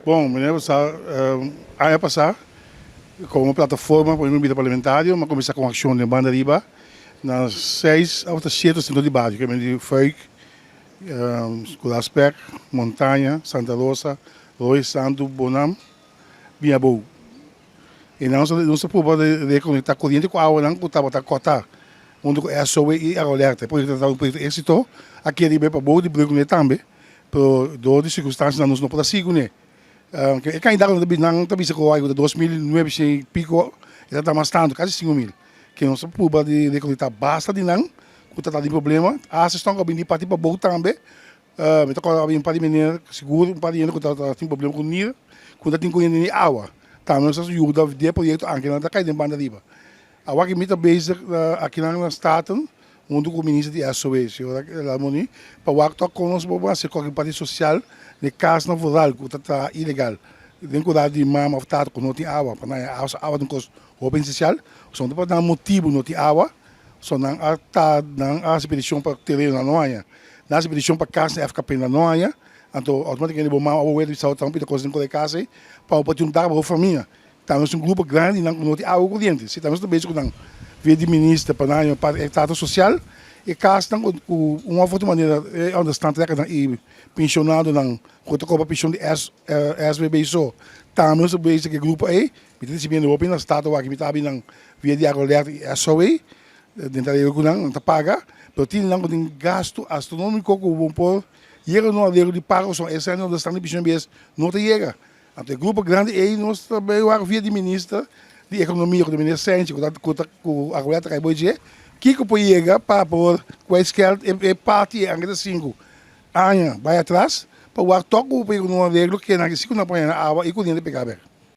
Bon, meneer sa aña pasá komo plataforma pa mi bida parlamentario mi a kuminsá ku un akshon den Banda Riba na seis òf ta shete sentro di bario, ke men di Fuik, Kulaspek, Montaña, Santa Rosa, Rooi Santu, Bonam, Biabou. I nan nos a prueba di rekonektá koriente ku awanan ku tabata kòtá huntu ku SOE i Aeroalerta. E proyekto tabata un proyekto éksito, a kere bai pa bou di brug kuné tambe. Pero door di circunstancianan nos no por a sigui cune. E cantidad cu nan ta bisa cu ta 2900 y pico, e ta ta mas tanto, casi 5000. Ke nos a purba di recolecta basta di nan cu ta ta di problema. Hasta esnan cu a bini di parti pabou tambe. Mi ta corda un par di meneer, sigur un par di hende cu ta tin problema cu nir, cu no ta tin coriente ni awa. Tambe nos a yuda den e proyecto anke nan ta cay den banda riba. Awor aki mi ta bezig akinan na Staten huntu ku minister di SOE, señora Larmonie, pa wak tok kon nos por hasi kualke parti sosial den kasnan vooral ku ta traha ilegal den kurá di mama òf tata ku no tin awa pa nan haña awa ta un kos hopi esensial so no ta pa nan motibu no tin awa so nan a ta nan a hasi petishon pa tereno nan no haña nan a hasi petishon pa kas na FKP nan no haña anto outomatikamente bo mama òf bo wela ta bisa bo ta pidi kos den kore kas ei pa bo por tin un dak pa bo famia. Ta nos un grupo grandi nan ku no tin awa koriente. Si ta nos ta bezig ku nan via di minister pa nan haña parti e trato sosial. E kasnan ku un òf otro manera e ònderstant trèk nan i penshonadonan ku ta kobra penshon di SVB so. Tambe nos ta bezig ku e grupo ei. Mi ta risibiendo hopi na staten wak mi ta habri nan via di Agroalert i SOE. Den ta regla ku nan, nan ta paga. Pero tin nan ku tin gastu astronómiko ku bo por yega no arreglo di pago pasobra esei ònderstant di penshon bes no ta yega. Anto e grupo grandi ei nos ta bay wak via di minister di economia cu ta meneer Senchi cu ta cu ta cu Aguilera ta cay boy dje kico por yega pa por kwijtscheld e e parti e anke ta sinku aña bay atras pa wak tok cu por yega un arreglo ke nan si cu nan por haña awa y coriente pega bek.